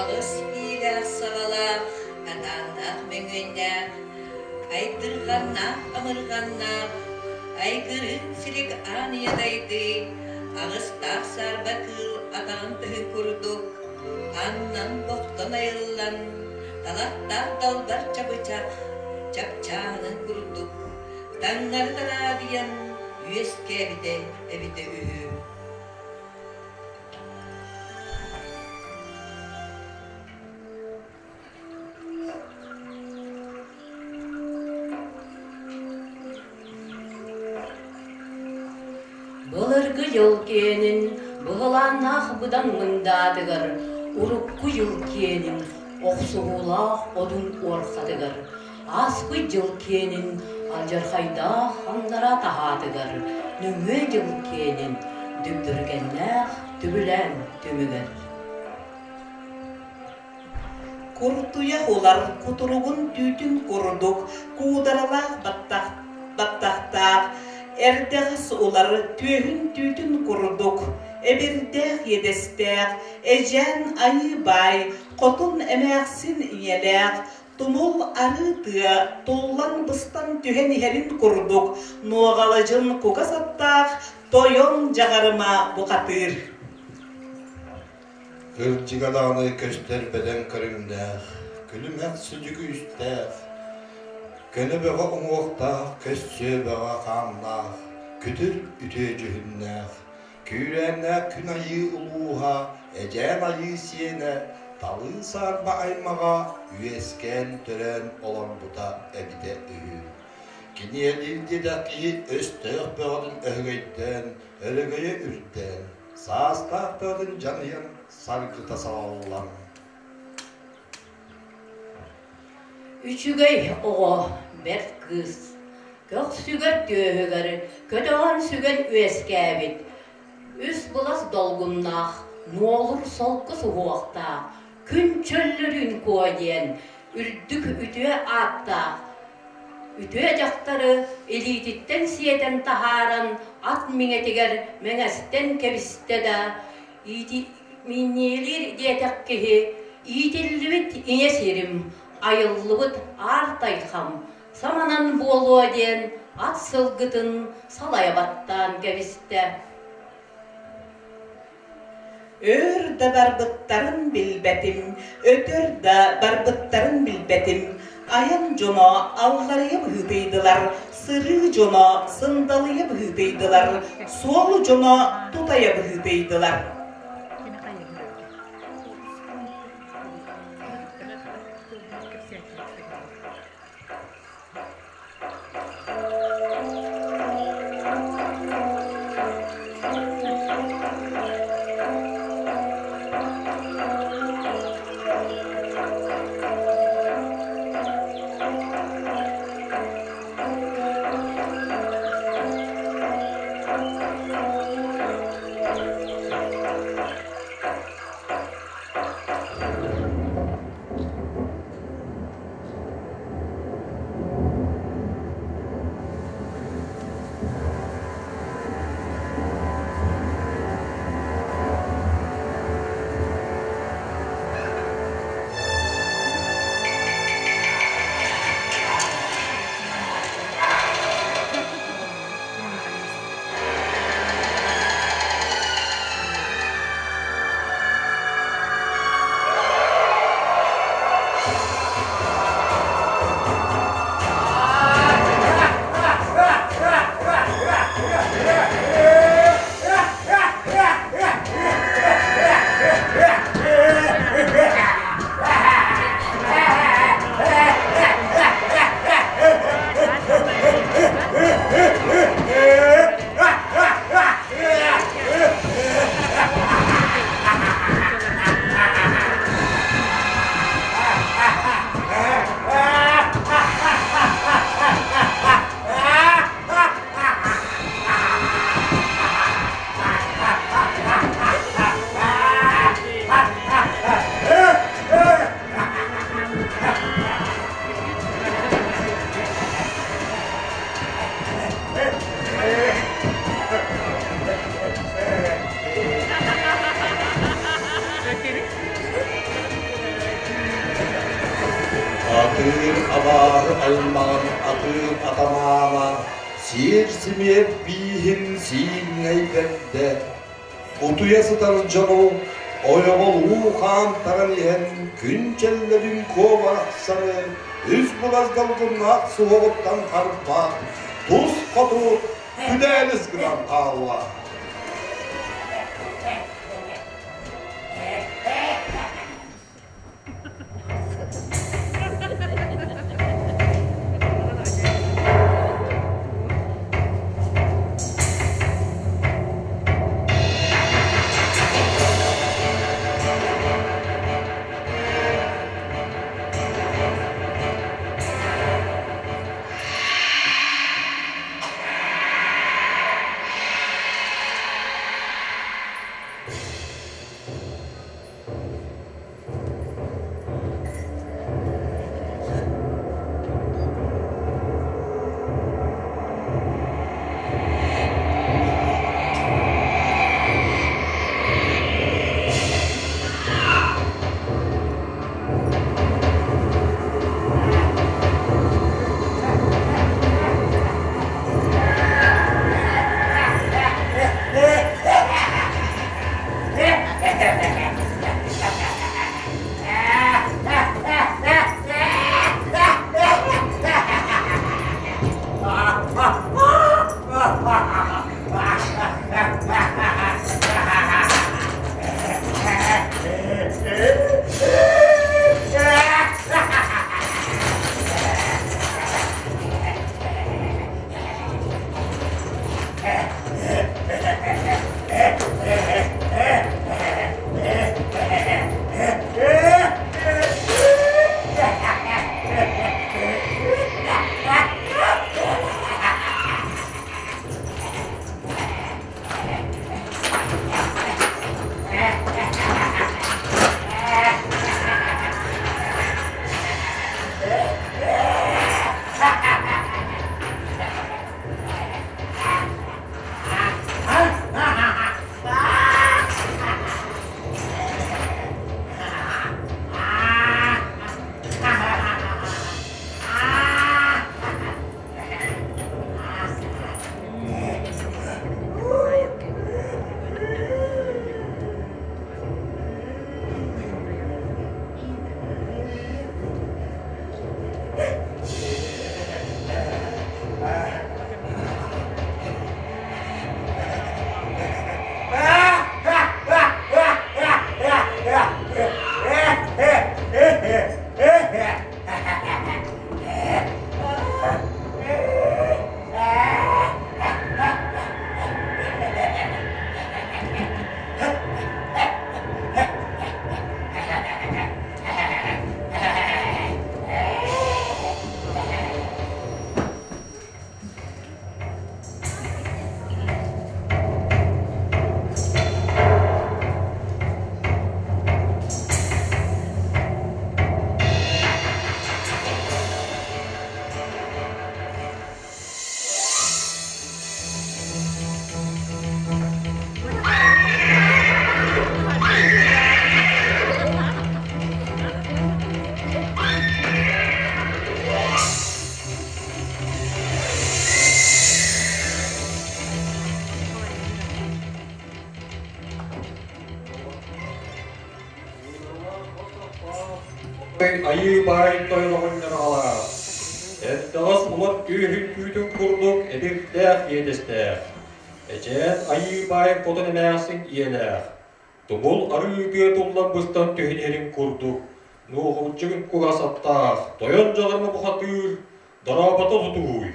Аҕыс биилээх саҕалаах, атааннаах мөҥүөннээх, айдырҕаннаах амырҕаннаах, айгырыын силик аан ийэ дайды, аҕыстаах саарба кыыл атаҕын тыһын курдук, аннан бохтон айыллан, талахтаах далбар чабычах, чапчаанын курдук, таҥнары тараадыйан үөскээбитэ эбитэ үһү. Былыргы дьыл киэнин быһылааннаах быдан мындаатыгар, урукку дьыл киэнин охсуһуулаах одун уорхатыгар, ааспыт дьыл киэнин алдьархайдаах аннара таһаатыгар, нөҥүө дьыл киэнин дүбдүргэннээх түбүлээн түмүгэр. Куртуйах улар кутуругун түүтүн курдук куударалаах баттахтаах, эрдэҕэс улар түөһүн түүтүн курдук эбирдээх иэдэстээх, эдьээн айыы баай, хотун эмээхсин ийэлээх, тумул арыы тыа туллан-быстан түһэн иһэрин курдук нуоҕаладьын кугас аттаах тойон дьаҕарыма бухатыыр. Кырдьыга даҕаны көстөр бөдөҥ көрүҥнээх, күлүмэх сүдү күүстээх, көнө бөҕө уҥуохтаах, көссүө бөҕө хааннаах, күтүр үтүө дьүһүннээх, күүрээннээх күн айыы улууһа, эдьээн айыы сиэнэ, талыы саарба аймаҕа үөскээн-төрөөн олорбута эбитэ үһү. Кини элиир диэтэх киһи өстөөх бөҕөтүн өһөгөйдөөн, өрөгөйө үрдээн, Саастаах тыатын дьаныйан саргыта салаллан. Үчүгэй оҕо, бэрт кыыс, көхсүгэр түөһүгэр көтөҕөн сүгэн үөскээбит, үс былас долгуннаах, нуолур солко суһуохтаах, күн чөллөрүүн куо диэн үрдүк үтүө ааттаах Үтүө дьахтары илиититтэн сиэтэн таһааран ат миҥэтигэр мэҥэстэн кэбистэ да, миинньиэлиир диэтэх киһи, иитиллибит ийэ сирим, айыллыбыт аар тайхам саманан буолуо диэн ат сылгытын салайа баттаан кэбистэ. Өр да барбыттарын билбэтим, өтөр да барбыттарын билбэтим. Айан дьоно алларыйа быһыытыйдылар, сырыы дьоно сындалыйа быһыытыйдылар, суол дьоно тутайа быһыытыйдылар. Абааһы аймаҕын атыыр атамаана сиэр-симиэр бииһин сииҥнэй бэрдэ, утуйа сытар дьону ойоҕолуу хаамтаран иһэн күн чэллэрин куо барахсаны үс былас долгуннаах суһуоҕуттан харбаат, тус хоту күдээрис гынан хаалла. Айыы баай тойоноҕунньан аҕалаах, эрдэҕэс улар түөһүн түүтүн курдук эбирдээх иэдэстээх, эчээн айыы баай хотун эмээхсин ийэлээх, тумул арыы тыа туллан быстан түһүнэрин курдук, нуоҕурдьугун кугас аттаах, тойон дьаҕарма бухатыыр, дорообото тутууй.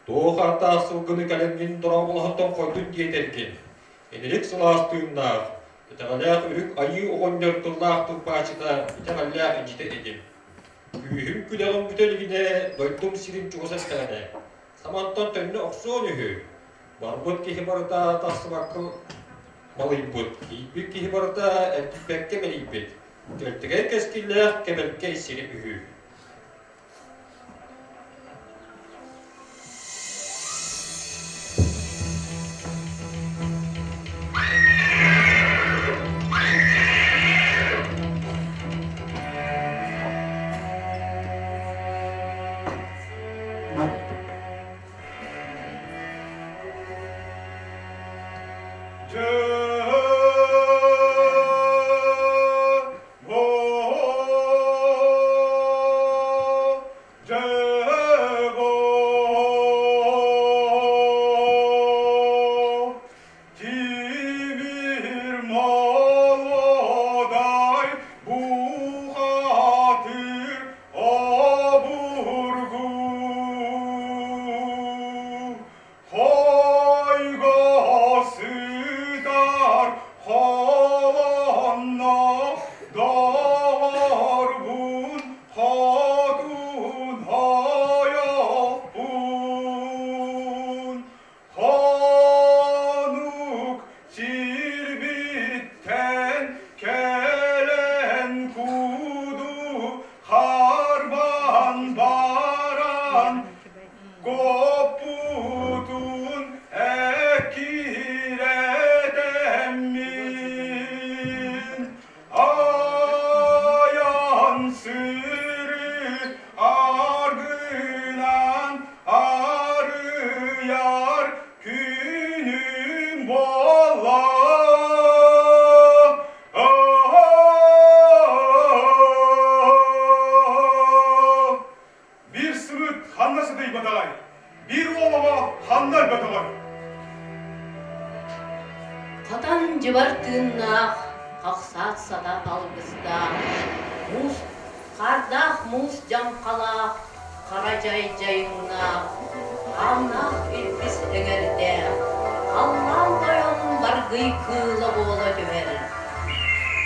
Туох ааттаах сылгыны кэлэҥҥин дорооболоһон тоҥхойдун диэтэргин, инилик сылаас тыыннаах, итэҕэлээх үрүк айыы оҕонньор тыллаах тылбаачыта итэҕэллээх илдьитэ этим. Күүһүм күдэҕим бүтэ илигинэ, дойдум сирин чугас эттэҕинэ, самантан төннө охсуон үһү. Барбыт киһи барыта тахсыбакка балыйбыт, тиийбит киһи барыта эргийбэккэ мэлийбит, кэлтэгэй кэскиллээх кэбэлкэй сири үһү. Тимир молодай бухатыр обургу Хойго сытар холонно доҕорбун хотун ойохпун Хонук сирбиттэн кэлэн куду харбаан баран Коппутун эккирэтэммин айан сыры аргынан арыйар күнүм буолла. Биир сымыыт ханна сытыйбатаҕай, биир уолаҕа ханна өлбөтөҕөй? Хатан дьыбар тыыннаах, хахсаат сата алгыстаах, муус хаардаах муус дьаҥхалаах, хара дьай дьайыҥнаах, хааннаах илбис эҥэрдээх, халлаан тойон баргый кыыла буола түһэр.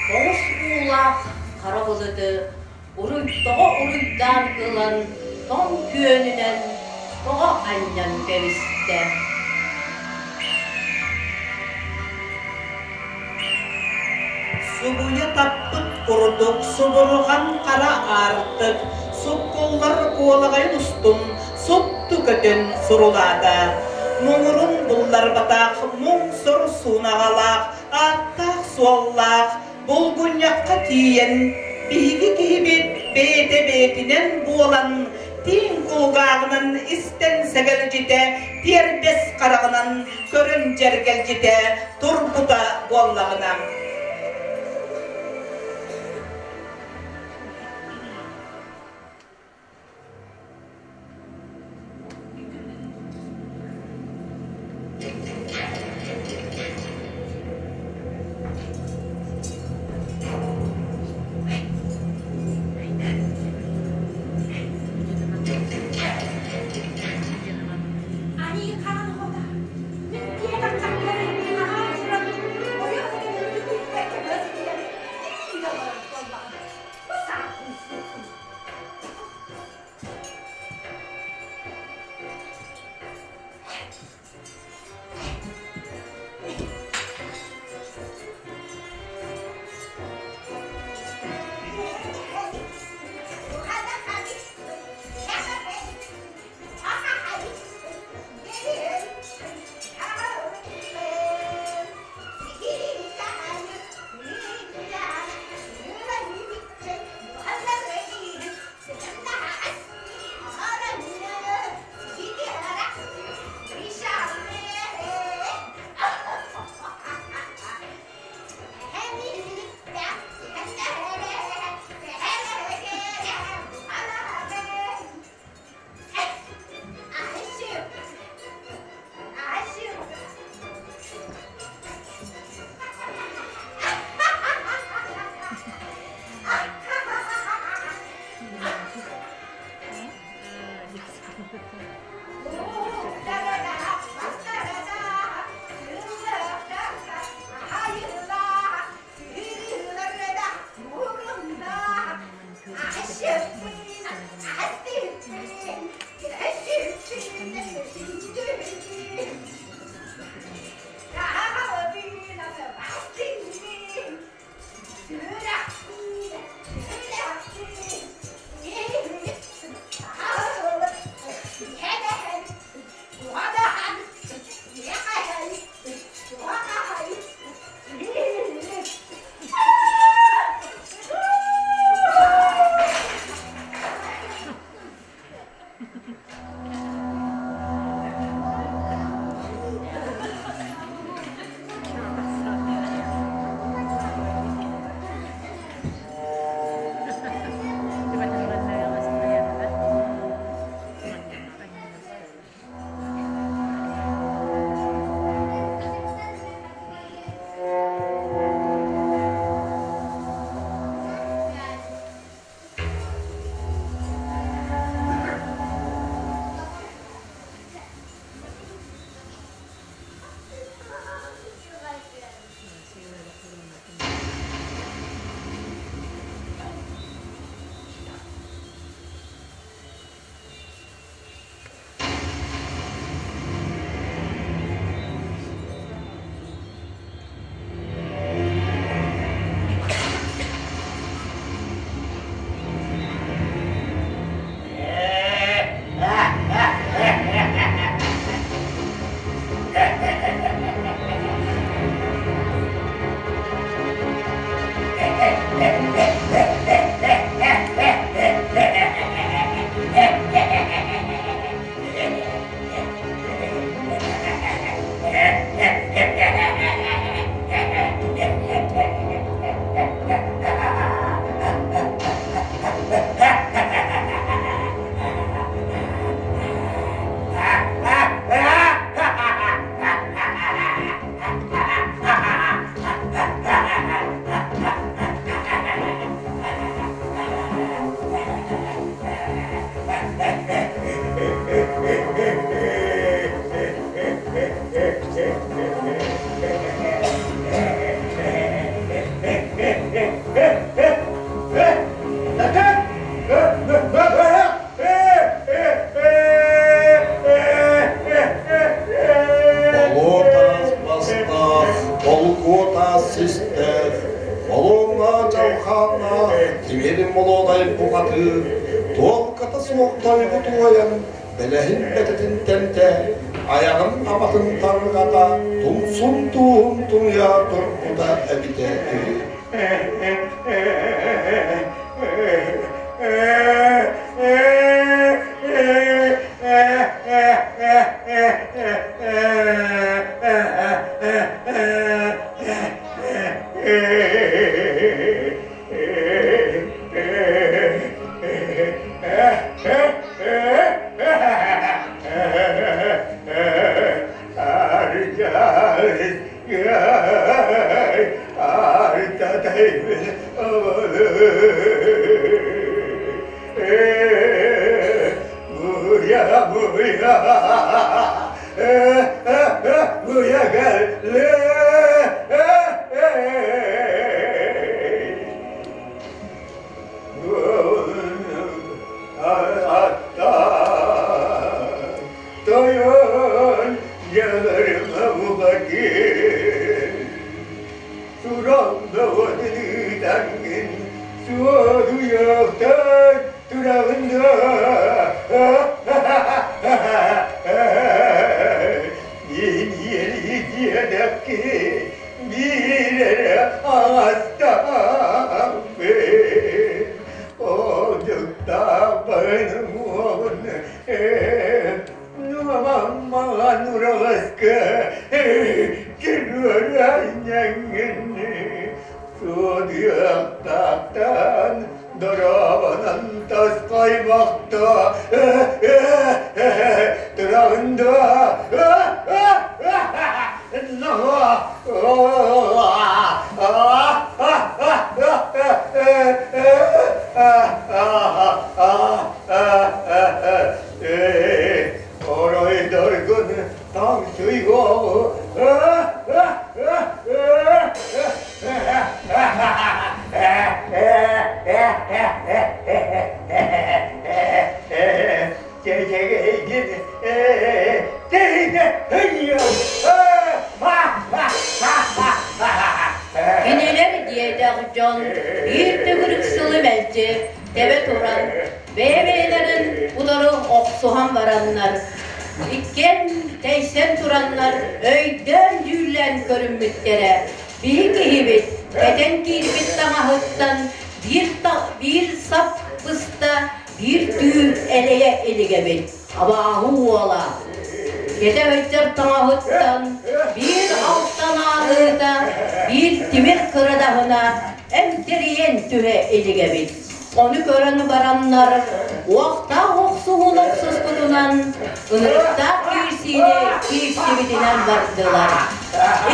Тоҕус уулаах хара былыты Уруй тоҕо уруйдаан ылан, тоҥ күөнүнэн тоҕо анньан кэбистэ. Субуйа таппыт курдук субурҕан хара аартык, суккуллар куолаҕайын устун супту көтөн сурулаата. Муҥурун булларбатах муҥ-сор суунаҕалаах, ааттаах-суоллаах Булгунньахха тиийэн, биһиги киһибит бэйэтэ бэйэтинэн буолан, тииҥ кулгааҕынан истэн сэгэлдьитэ, тиэрбэс хараҕынан көрөн дьэргэлдьитэ турбута буоллаҕына. сатыыр, туолката суох тойугу туойан, бэлэһин бэтэтин тэнтэ, айаҕын абатын тарҕата, тумсун тууһун тунуйа турбута эбитэ үһү. Тойон дьаларыма бухатыыр, Тураҥ-доҕотун ыытаҥҥын суолуйахтан тураҕын да Мин иэлийиэдэххи биир эрэ аҥастаахпын, Одуктаабын уолун Маҥан ураҕаска киргиэрэнньэҥҥин суодуйахтаахтан дорообонон тасхайбахта тураҕын дуо Оройдоргун таҥсыйго Кинилэр диэтэх дьон биир төгүрүк сылы мэлдьи тэбэ туран, бэйэ-бэйэлэрин утары охсуһан бараннар, иккиэн тэйсэн тураннар өйдөөн-дьүүллээн көрүммүттэрэ. Биһи киһибит кэтэн киирбит таҥаһыттан биир, биир сап быста, биир түүр элэйэ илик эбит. Абааһы уола кэтэ сылдьар таҥаһыттан биир алтан ааһыыта, биир тимир кырадаһына эмтэрийэн түһэ илик эбит. Ону көрөн бараннар, уохтаах охсуһууну охсуспутунан, ынырыктаах киирсиини киирсибитинэн бардылар.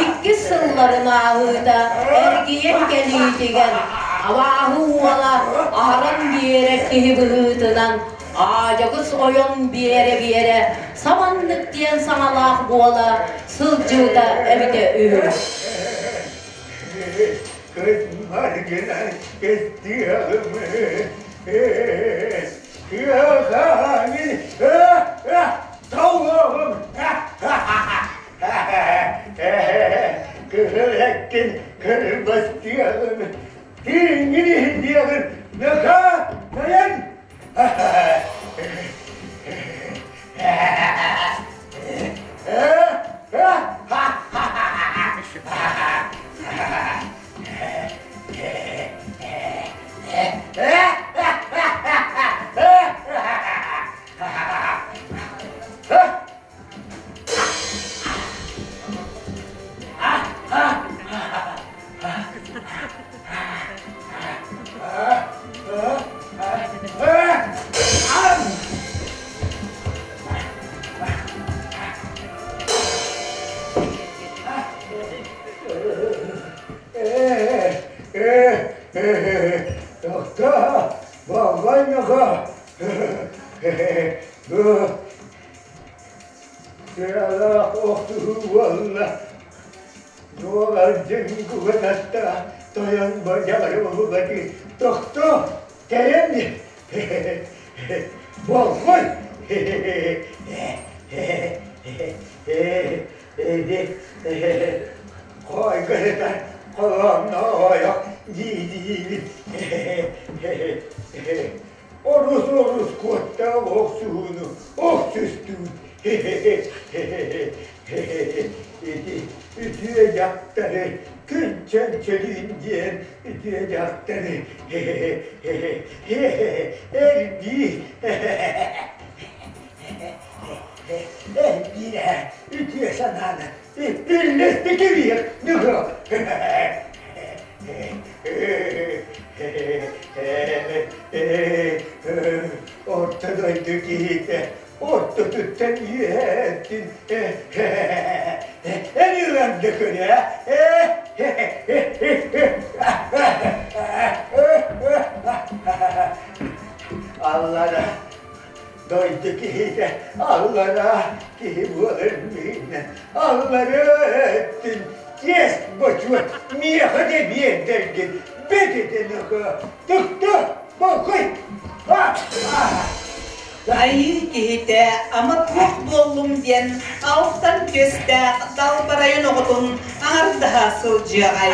Иккис сылларын ааһыыта эргийэн кэлиитигэр абааһы уола аһаран биэрэр киһи быһыытынан аадьагыс ойон биэрэ-биэрэ саманнык диэн саҥалаах буола сылдьыбыта эбитэ үһү. Кытмаргынан кыстыаҕым кыахаҥын толуоҕум кыһыл эккин кырбастыаҕым тииҥҥин иһиллиэҕим нөхөө тойон Сыалаах охсуһуу буолла. Дуоҕардьын кугататта тойон бадьаҕары уһугатыы тохтоо кэлэн болҕой Хойго сытар холоонно ойох дии-диибин. Туут Ити үтүө дьахтары күн чөнчөлүүн диэн үтүө дьахтары эрдии эрдиирэ үтүө санааны үллэстикириэх нугу Орто дойду киһитэ ортотуттан үөһэттин эн ылан да көрө Аллара дойду киһитэ аллара киһи буолар миинэ аллара өттүн чиэс бочуот миэхэ да биэрдэргин бэтитин тыкта бокуй Айыы киһитэ ама туох буоллум диэн алтан түөстээх далбарайын оҕотун аҥардаһа сылдьыаҕай.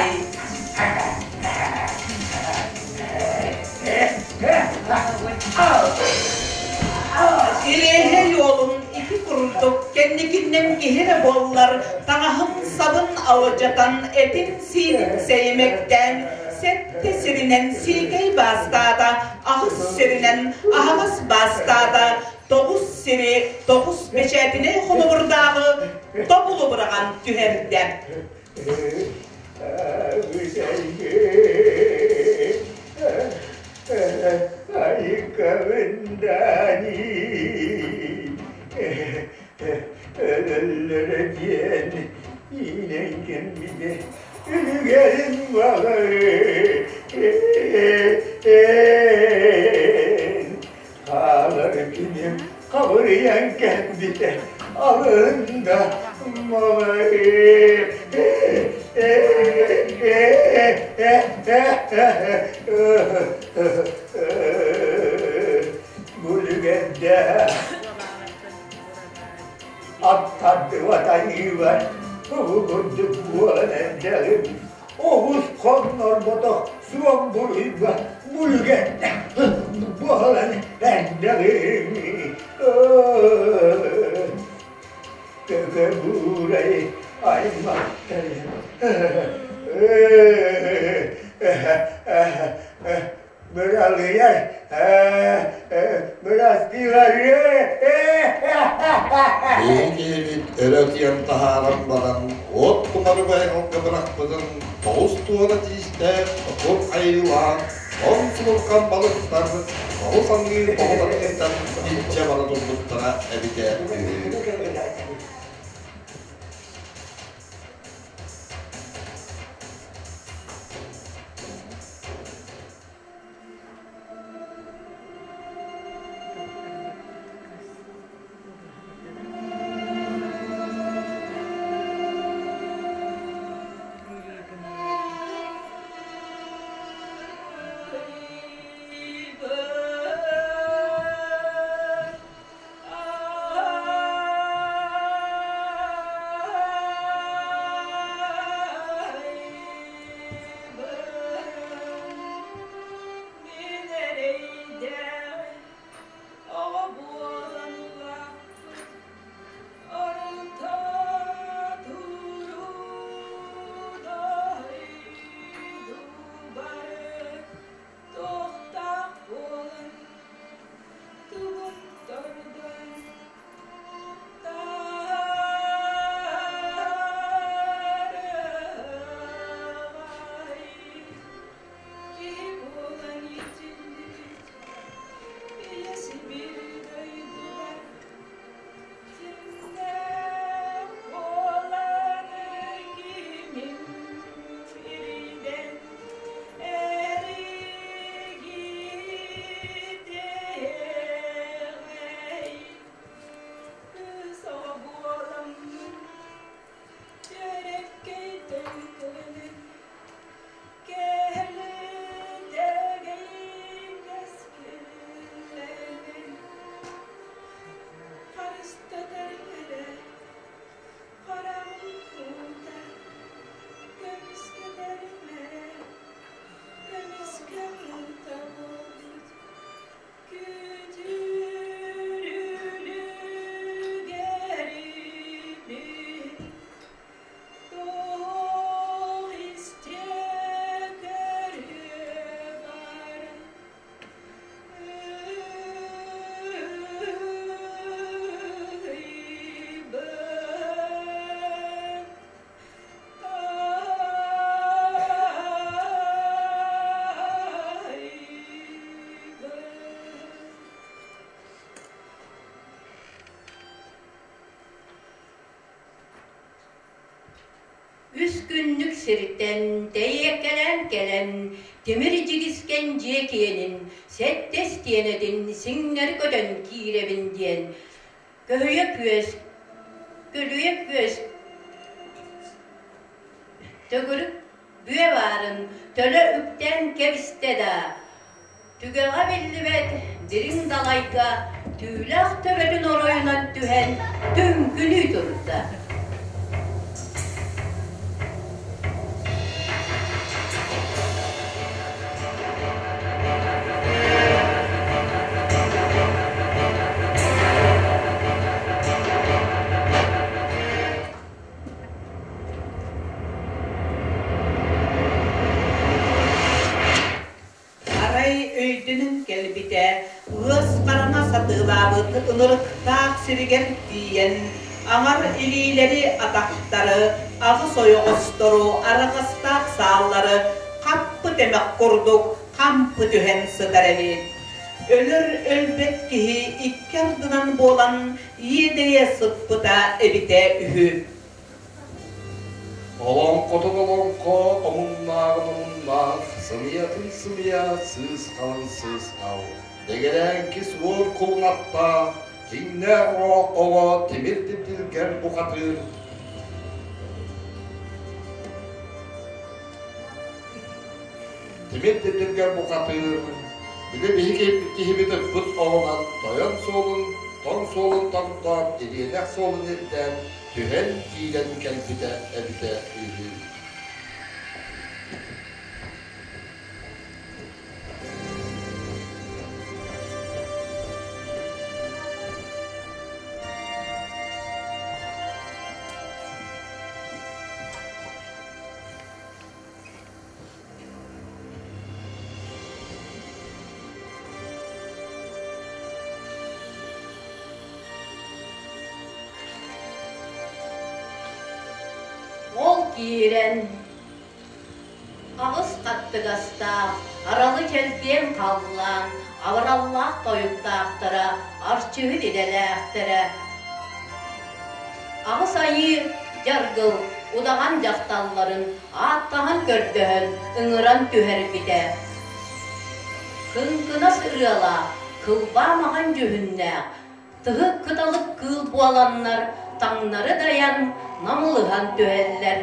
Илиэһэй уолун ити курдук кэнникиннэн киһи эрэ буоллар таҥаһын-сабын алдьатан, этин-сиинин сэйимэктээн, сэттэ сиринэн сиикэй баастаата, аҕыс сиринэн аһаҕас баастаата, тоҕус сири тоҕус бэчээтинэй холобурдааҕы тобулу быраҕан түһэрдэ. Өлөллөрө диэн иинэн кэлбитэ үлүгэрин баҕары хаалар киним хабырыйан кэлбитэ алын да малары Бүлүгэрдэ аттардыбат айыыбар тугу курдук буолан эрдэҕим оҕус хоннорботох суон буруйга бүлүгэрдэ буолан эрдэҕим Төкө буурай аймахтарым Быралыйар бырастыылары Биһиги өрө тиэн таһааран баран, уот тумары байҕалга бырахпытын тоҕус туора тиистээх токур айыылаах он сулурхан балыктар тоҕус аҥыы тоҕус атыттан илдьэ бара турбуттара эбитэ үһү. Үс күннүк сиртэн тэйиэккэлээн кэлэн, тимир дьигискэн дьиэ киэнин, сэттэ истиэнэтин сиҥнэри көтөн киирэбин диэн, көһүйэ күөс, көлүйэ күөс төгүрүк бүө баарын төлө үктээн кэбистэ да, түгэҕэ биллибэт дириҥ далайга түүлээх төбөтүн оройунан түһэн түҥкүнүү турда. Арай өйдөнөн кэлбитэ, ыас хараҥа сатыылаабыт ынырыктаах сиригэр тиийэн, аҥар илиилэри, атахтары, аҕыс ойоҕостору, араҕастаах сааллары хаппыт эмэх курдук хампы түһэн сытар эбит. Өлөр өлбөт киһи икки ардынан буолан иэдэйэ сыппыта эбитэ үһү. Олоҥхотун олоҥхо, омуннааҕын омуннаах, сымыйатын сымыйа, сыысхалын сыысхал, дэгэрээҥки суор кулунаттаах, дьиҥнээх оҕо тимир тибдилгэр бухатыыр Тимир тибдилгэр бухатыыр, били биһиги киһибит ыппыт оҕунан тойон суолун, тоҥ суолун томтоон, ириэнэх суолун ирдээн, түһэн киирэн кэлбитэ эбитэ үһү. Ол киирэн аҕыс хаттыгастаах, аралы чэлгиэн халлаан, абыраллаах тойуктаахтара, арчыһыт идэлээхтэрэ. Аҕыс айыы дьаргыл удаҕан дьахталларын ааттаһан көрдөһөн ыҥыран түһэрбитэ. Кыҥкынас ырыалаах, кылбаа маҕан дьүһүннээх, тыһы кыталык кыыл буоланнар таҥнары дайан, намылыһан түһэллэр.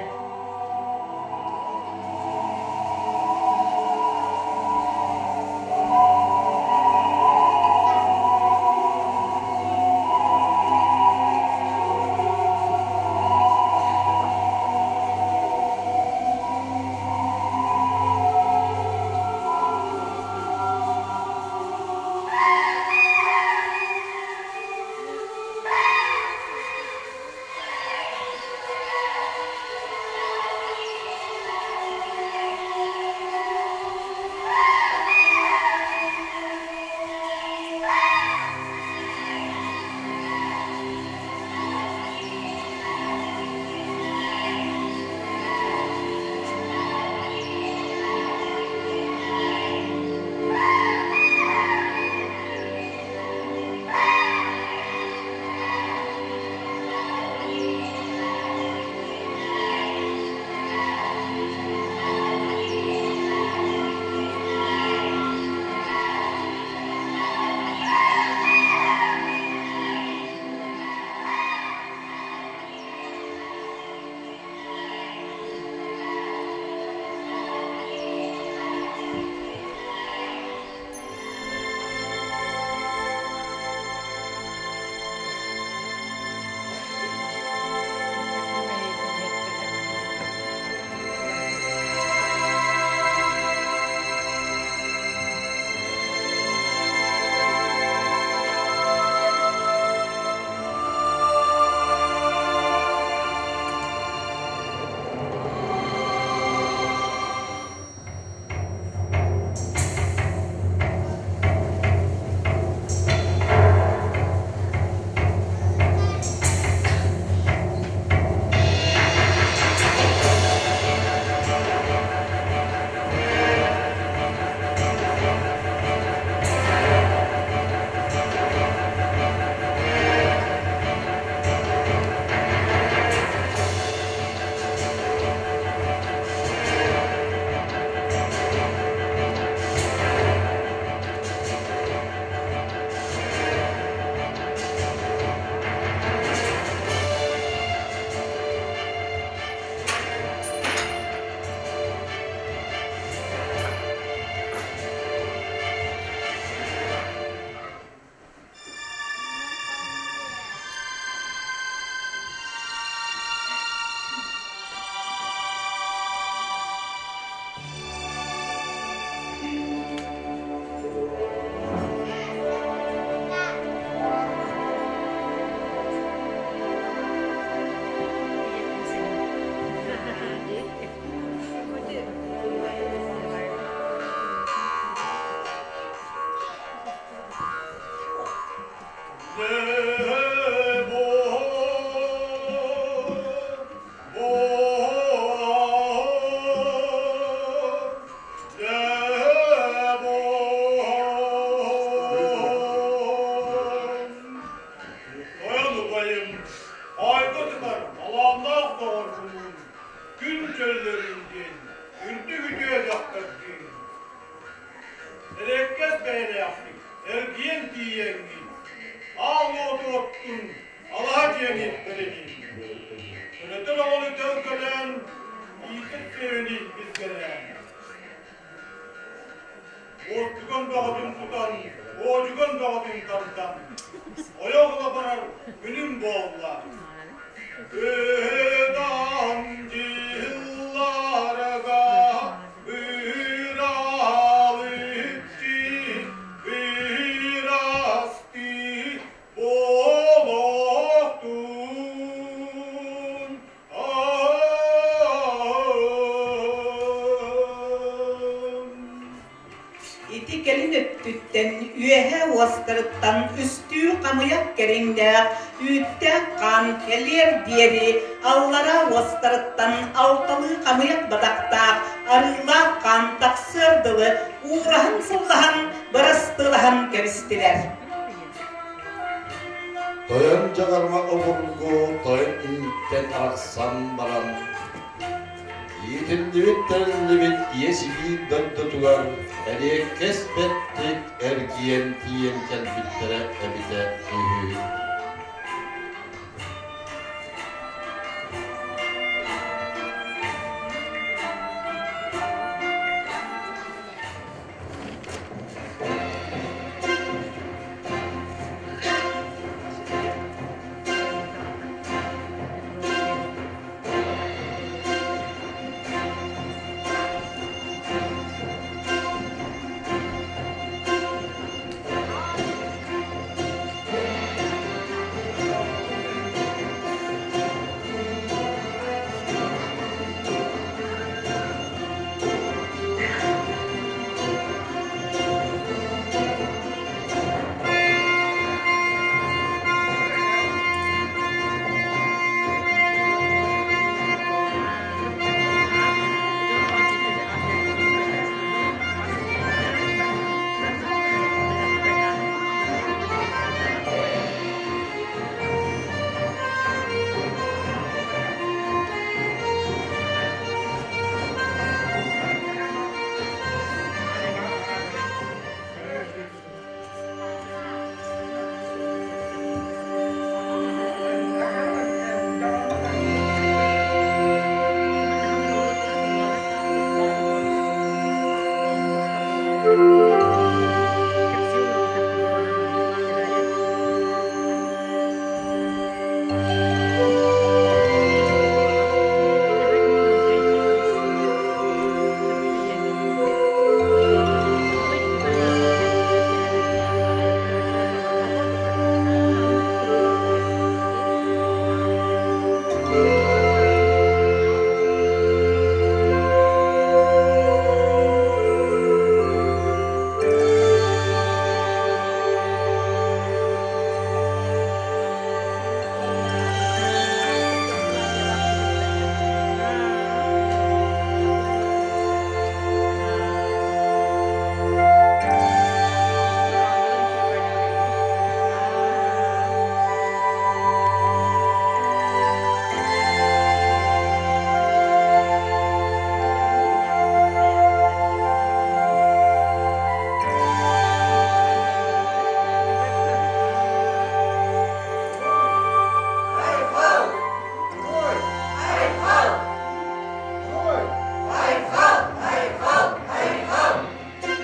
дьүөгэм, Хоойго сытар талааннаах доҕорбунуун күн чөллөрүүн диэн үрдүк үтүө дьахтардыын эрэккэс бэйэлээхтик эргийэн тиийэҥҥин, аал уоту оттун, алаһа дьиэни тэринин. Төрөтөр оҕону төлкөлөөн, иитэр сүөһүнү билгэлээн. Уостуган бөҕөтүн тутан, уодьуган бөҕөтүн тардан, ойох ыла барар күнүм буолла. Ыһыдан дьылларга быраалыччы бырастыы буолуохтун. Ити кэлин өттүттэн үөһэ уостарыттан үстүү хамыйах кэриҥнээх үүттээх хаан кэлиэр диэри аллараа уостарыттан алталыы хамыйах батахтаах арыылаах хаан тахсыар дылы уураһан-сыллаһан бырастыылаһан кэбистилэр. Тойон дьаҕарма обургу тойон инниттэн арахсан баран, иитиллибит-тэриллибит ийэ сибиир дойдутугар эриэккэс бэттик эргийэн тиийэн кэлбиттэрэ эбитэ үһү.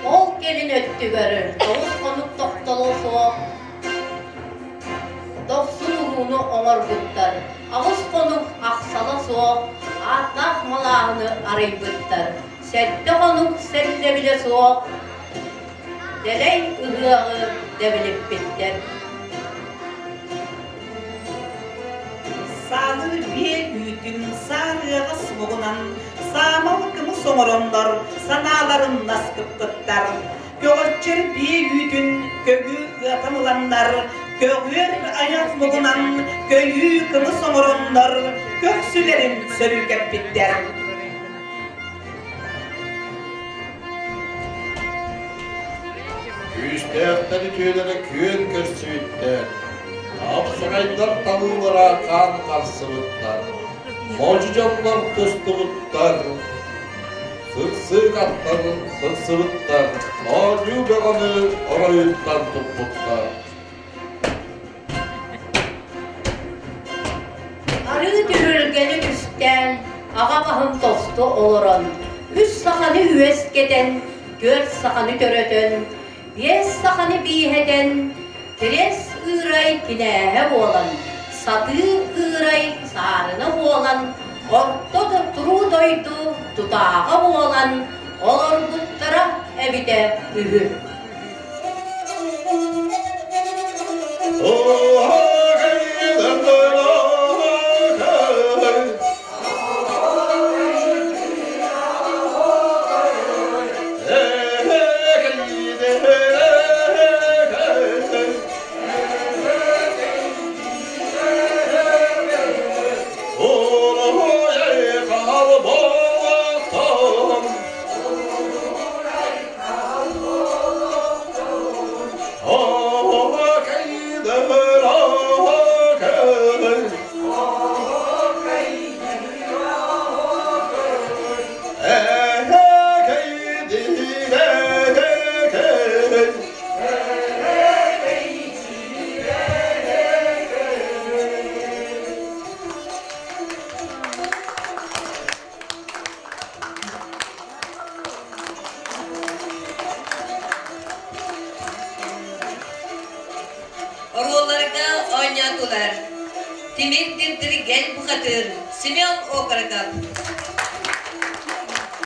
Ол кэлин өттүгэр 9 хонук тохтоло суох дохсун урууну оҥорбуттар, 8 хонук ахсала суох ааттаах малааһыны арыйбыттар, 7 хонук сэллэбилэ суох дэлэй ыһыаҕы дэбилиппиттэр. Саалыы биэ үүтүн саарыаҕа суоҕунан саамал кымыс оҥороннор санааларын наскыппыттар. Көҕөрчөр биэ үүтүн көҥү ыатан ыланнар, көҕүөр айах мугунан көйүү кымыс оҥороннор көхсүлэрин сөрүүкэппиттэр. Күүстээхтэр үтүөлэрэ күөн көрсүбүттэр. Хапсаҕайдар талыылара хаан харсыбыттар, модьу дьоннор тустубуттар, сырсыык аттар сырсыбыттар, оонньуу бөҕөнү оройуттан туппуттар. Арыы түһүлгэни түстээн, аҕа баһын тосту олорон, үс саханы үөскэтэн, түөрт саханы төрөтөн, биэс саханы бииһэтэн, кириэс ыырай кинээһэ буолан, сатыы ыырай саарына буолан, орто туруу дойду тутааҕа буолан олорбуттара эбитэ үһү. Оруолларга оонньоотулар Тимир Тирдиргэл Бухатыыр, Семен Окороков.